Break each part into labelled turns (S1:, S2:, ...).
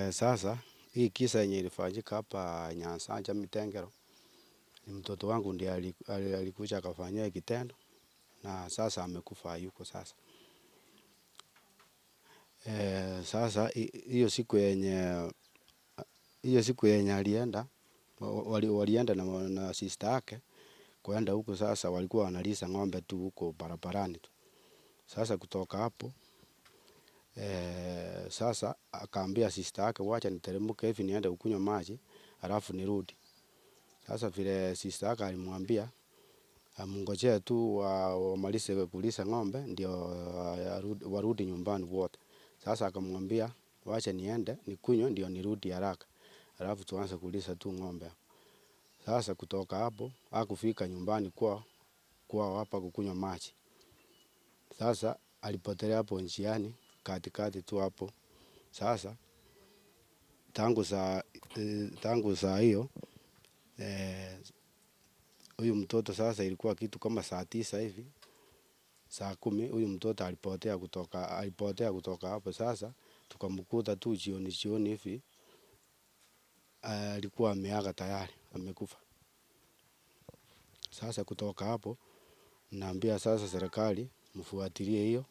S1: Sasa hii kisa yenye ilifanyika hapa Nyansanja Mitengero, ni mtoto wangu ndiye alikuja akafanyia kitendo na sasa amekufa, hayuko sasa. Sasa hiyo siku yenye alienda, walienda na sister yake kuenda huko. Sasa walikuwa wanalisa ng'ombe tu huko barabarani tu. Sasa kutoka hapo sasa akaambia sister yake, wacha niteremke hivi niende kunywa maji alafu nirudi. Sasa vile sister yake alimwambia amngojee tu wamalize kulisa ng'ombe ndio warudi nyumbani wote. Sasa akamwambia wacha niende nikunywe ndio nirudi haraka, alafu tuanze kulisa tu ng'ombe. Sasa kutoka hapo hakufika nyumbani kwa hapa kukunywa maji. Sasa alipotelea hapo njiani katikati tu hapo. Sasa tangu saa hiyo huyu mtoto sasa ilikuwa kitu kama saa 9 hivi, saa 10 huyu mtoto alipotea kutoka hapo. Sasa tukamkuta tu jioni hivi alikuwa ameaga tayari, amekufa. Sasa kutoka hapo naambia sasa serikali mfuatilie hiyo,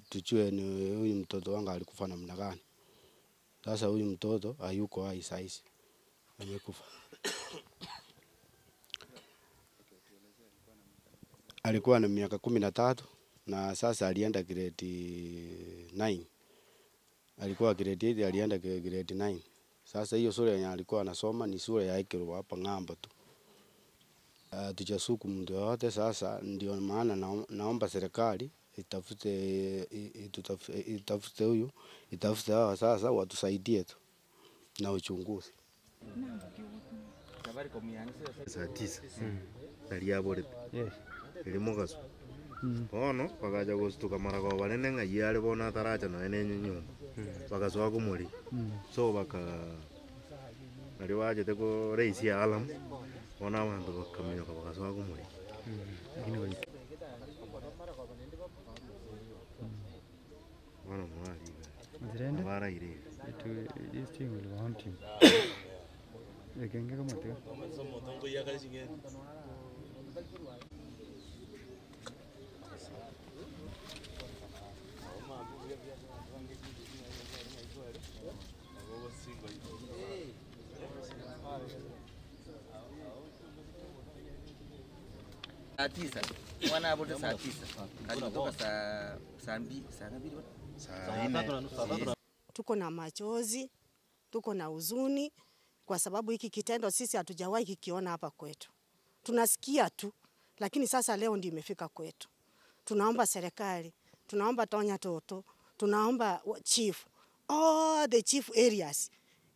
S1: tujue ni huyu mtoto wangu alikufa namna gani. Sasa huyu mtoto hayuko hai saizi, amekufa. Alikuwa na miaka 13 na sasa alienda grade 9. Alikuwa grade 8, alienda grade 9. Sasa hiyo shule yenye alikuwa anasoma ni shule ya Ikero hapa ng'ambo tu. Tujasuku mtu yote. Sasa ndio maana naomba serikali itafute huyu, itafute hawa sasa watusaidie tu na uchunguzi.
S2: Saa 9 naliaborete. Yes. Elimogaso. Bono bakaja gostuka mara kwa banene ng'a yare bona taracha no ene nyumba. Bakasoa kumuri. So baka naliwajete ko raise ya alarm. Bona bantu bakaminyoka bakasoa kumuri. Bono mwali. Bara ire.
S3: This thing will haunt him.
S4: Saa 9 mwana hapo saa 9 alitoka saa 2 saa 2
S2: saa 4.
S5: Tuko na machozi, tuko na huzuni kwa sababu hiki kitendo sisi hatujawahi kikiona hapa kwetu. Tunasikia tu, lakini sasa leo ndio imefika kwetu. Tunaomba serikali, tunaomba Tonya Toto, tunaomba chief, all the chief areas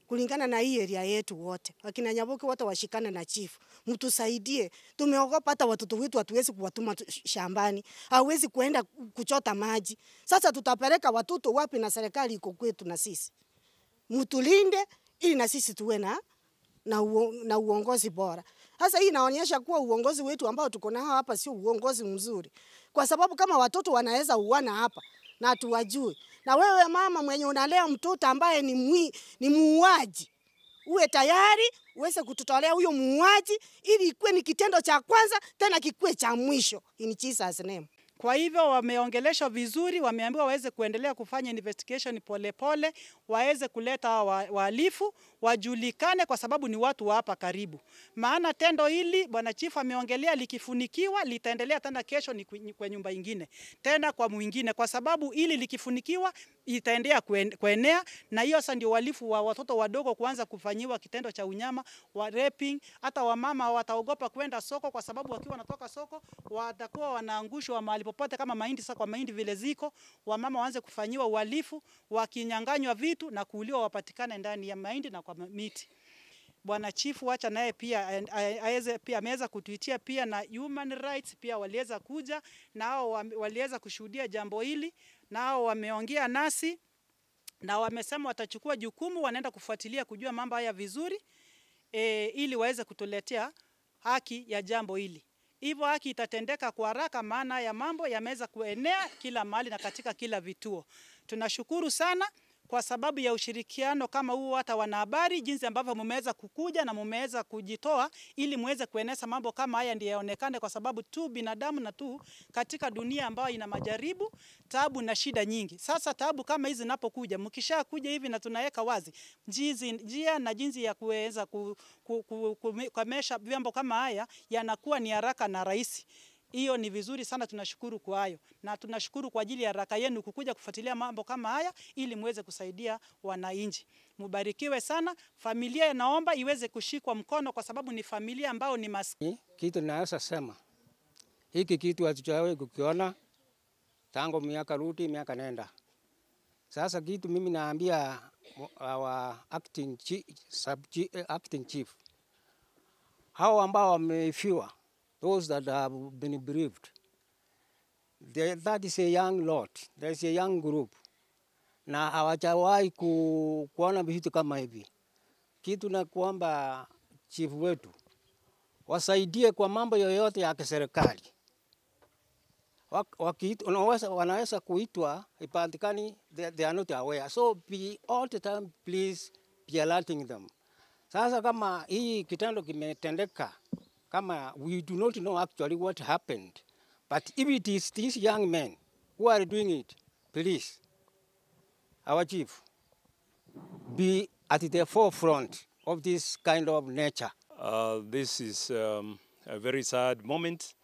S5: kulingana na hii area yetu wote. Wakina Nyaboke wote washikane na chief. Mtusaidie. Tumeogopa hata watoto wetu hatuwezi kuwatuma shambani. Hawezi kuenda kuchota maji. Sasa tutapeleka watoto wapi na serikali iko kwetu na sisi? Mtulinde ili na sisi tuwe na uongozi bora. Sasa hii inaonyesha kuwa uongozi wetu ambao tuko nao hapa sio uongozi mzuri. Kwa sababu kama watoto wanaweza uana hapa na tuwajui. Na wewe mama mwenye unalea mtoto ambaye ni muuaji, uwe tayari uweze kututolea huyo muuaji ili ikuwe ni kitendo cha kwanza tena kikuwe cha mwisho, in Jesus name.
S6: Kwa hivyo wameongeleshwa vizuri, wameambiwa waweze kuendelea kufanya investigation pole pole, waweze kuleta wahalifu wajulikane kwa sababu ni watu wa hapa karibu. Maana tendo hili bwana chief ameongelea likifunikiwa litaendelea tena kesho ni kwa nyumba nyingine, tena kwa mwingine, kwa sababu hili likifunikiwa itaendelea kuenea, na hiyo sasa ndio wahalifu wa watoto wadogo kuanza kufanyiwa kitendo cha unyama wa raping. Hata wamama wataogopa kwenda soko kwa sababu wakiwa wanatoka soko watakuwa wanaangushwa mahali popote kama mahindi. Sasa kwa mahindi vile ziko, wamama waanze kufanyiwa uhalifu, wakinyang'anywa vitu na kuuliwa, wapatikane ndani ya mahindi na kwa miti. Bwana chifu wacha naye pia aweze pia ameweza kutuitia pia na human rights pia waliweza kuja nao, waliweza kushuhudia jambo hili, nao wameongea nasi na wamesema watachukua jukumu, wanaenda kufuatilia kujua mambo haya vizuri ili waweze kutuletea haki ya jambo hili. Hivyo haki itatendeka kwa haraka, maana ya mambo yameweza kuenea kila mahali na katika kila vituo. Tunashukuru sana kwa sababu ya ushirikiano kama huu, hata wanahabari jinsi ambavyo mmeweza kukuja na mmeweza kujitoa ili muweze kueneza mambo kama haya ndiyo yaonekane, kwa sababu tu binadamu na tu katika dunia ambayo ina majaribu, taabu na shida nyingi. Sasa taabu kama hizi zinapokuja, mkishakuja hivi na tunaweka wazi njia na jinsi ya kuweza kukomesha vyombo kama haya, yanakuwa ni haraka na rahisi. Hiyo ni vizuri sana, tunashukuru kwa hayo. Na tunashukuru kwa ajili ya haraka yenu kukuja kufuatilia mambo kama haya ili muweze kusaidia wananchi. Mubarikiwe sana. Familia naomba iweze kushikwa mkono kwa sababu ni familia ambao ni maskini.
S7: Kitu naweza sema, hiki kitu hatujawahi kukiona tangu miaka rudi miaka nenda. Sasa kitu mimi naambia our acting chief, acting chief, hao ambao wamefiwa, those that have been bereaved, that is a young lot, that is a young group. Na hawajawahi kuona vitu kama hivi. Kitu na kuomba chief wetu wasaidie kwa mambo yoyote ya kiserikali. Wanaweza kuitwa ipatikani, they are not aware. So be all the time, please be alerting them. Sasa kama hii kitendo kimetendeka, kama we do not know actually what happened, but if it is these young men who are doing it, please, our chief, be at the forefront of this kind of nature.
S8: This is a very sad moment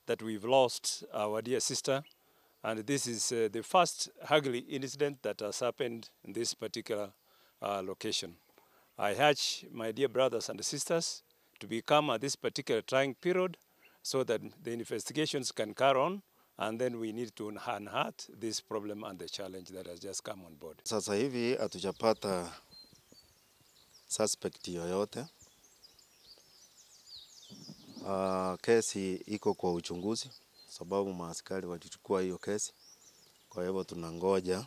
S8: that we've lost our dear sister, and this is the first ugly incident that has happened in this particular location. I urge my dear brothers and sisters to become at this particular trying period so that the investigations can carry on, and then we need to unearth this problem and the challenge that has just come on board.
S2: Sasa hivi hatujapata suspect yoyote. Kesi iko kwa uchunguzi sababu maaskari walichukua hiyo kesi. Kwa hivyo tunangoja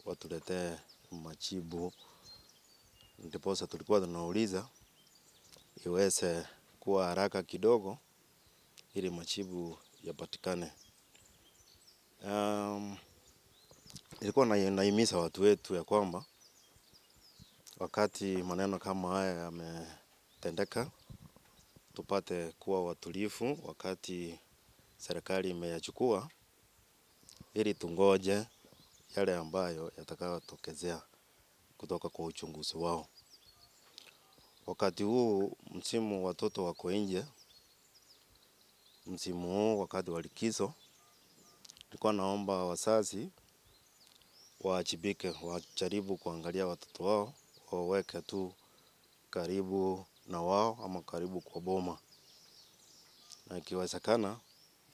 S2: watuletee majibu. Ndiposa tulikuwa tunauliza iweze kuwa haraka kidogo ili majibu yapatikane. Nilikuwa nahimiza watu wetu ya kwamba wakati maneno kama haya yametendeka, tupate kuwa watulivu wakati serikali imeyachukua, ili tungoje yale ambayo yatakayotokezea kutoka kwa uchunguzi wao. Wakati huu msimu watoto wako nje, msimu huu wakati wa likizo, nilikuwa naomba wazazi waajibike, wajaribu kuangalia watoto wao, waweke tu karibu na wao ama karibu kwa boma. Na ikiwezekana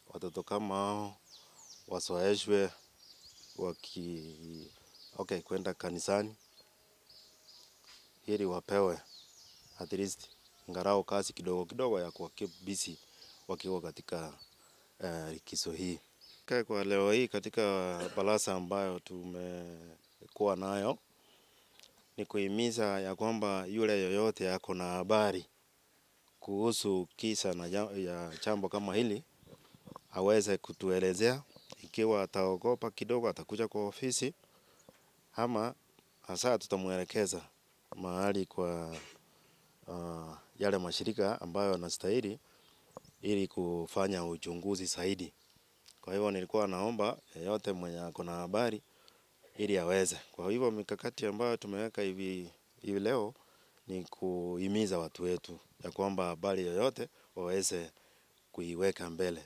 S2: watoto kama hao wazoeshwe kwenda kanisani ili wapewe at least angalau kazi kidogo kidogo ya kuwa keep busy wakiwa katika likizo hii. Kwa leo hii katika baraza ambayo tumekuwa nayo ni kuhimiza ya kwamba yule yoyote ako na habari kuhusu kisa na ya jambo kama hili aweze kutuelezea. Ikiwa ataogopa kidogo atakuja kwa ofisi, ama hasa tutamuelekeza mahali kwa yale mashirika ambayo yanastahili ili kufanya uchunguzi zaidi. Kwa hivyo nilikuwa naomba yeyote mwenye ako na habari ili aweze. Kwa hivyo mikakati ambayo tumeweka hivi leo ni kuhimiza watu wetu ya kwamba habari yoyote waweze kuiweka mbele.